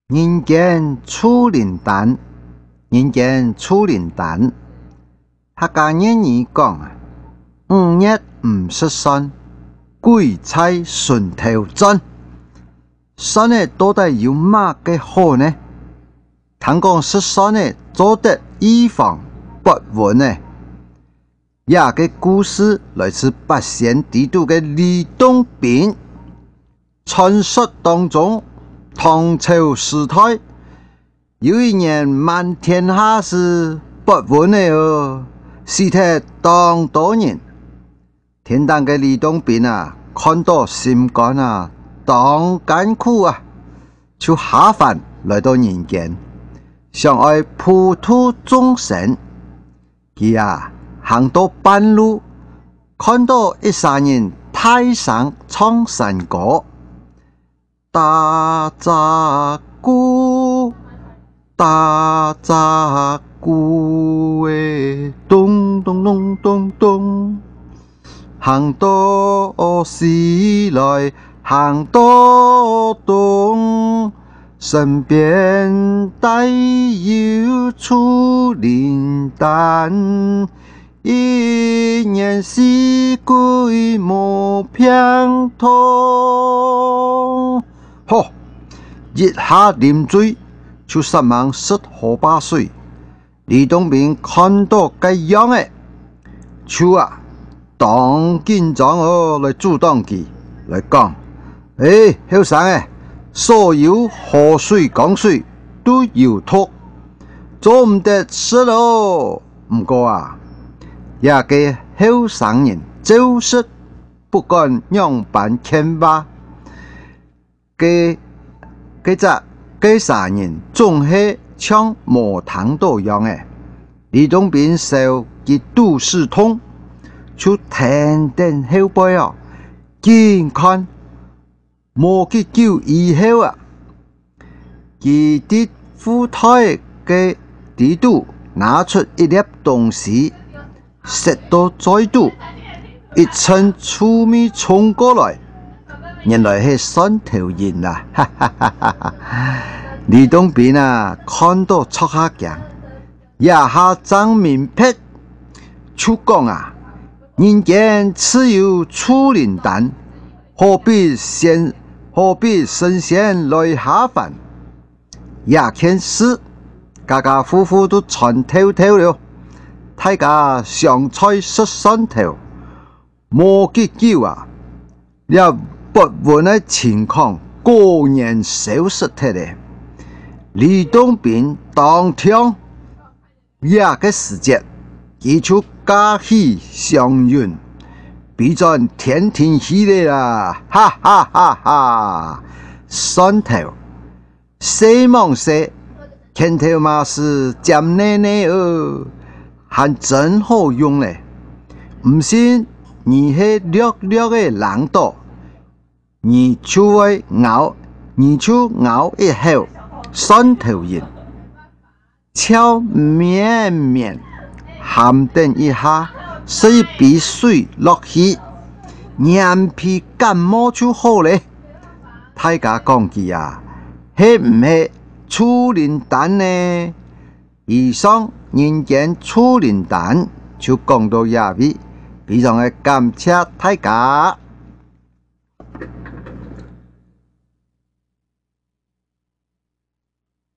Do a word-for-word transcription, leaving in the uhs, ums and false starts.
人間臭靈丹，人間臭靈丹。客家諺語講啊，五月毋食蒜，鬼在脣頭轉。蒜仔到底有麼个好呢？聽講食蒜仔做得預防發瘟呢。這个故事來自八仙之肚个呂洞賓。傳說當中，唐朝時代，有一年滿天下係發瘟仔哦，死忒當多人。天頂个呂洞賓啊，看到心肝啊，當艱苦啊，就下凡來到人間，想愛普渡眾生。佢啊，行到半路，看到一儕人大聲唱山歌：打隻鼓，打隻鼓欸，咚咚咚咚咚。行到西來，行到東，身邊帶有臭靈丹，一年四季無病痛。好，一下啉醉，就煞猛食河壩水。呂洞賓看到該樣仔，就啊，當緊張哦，來阻擋佢，來講：「欸，後生仔，所有河水江水都有毒，做毋得食哦。」毋過啊，這个後生人照食，不管仰般勸話。 該，該隻，該儕人總係像無聽到樣仔。呂洞賓愁佢肚屎痛，就跈等後背哦，緊看。無幾久以後啊，佢在褲袋个底肚拿出一粒東西， 塞到嘴肚，一陣臭味衝過來，原來係蒜頭仁啊！哈哈哈哈哈！呂洞賓啊，看到著下驚，這下正明白，就講啊：「人間自有臭靈丹，何必仙，何必神仙來下凡？」 這件事，家家戶戶都傳透透了，大家相賽食蒜頭。無幾久啊，這發瘟个情況果然消失忒咧。呂洞賓當暢，這个時節，佢就駕起祥雲，飛轉天庭去咧啦！哈哈哈哈！蒜頭 細罔細，拳頭嫲斯尖脣脣哦，還真好用咧。毋信你係略略仔冷著，你就會咬，你就咬一口蒜頭仁， 笑綿綿，含等一下，食一杯水落去，連皮感冒就好咧。大家講佢啊，係毋係臭靈丹呢？以上人間臭靈丹就講到這位，非常个感謝大家。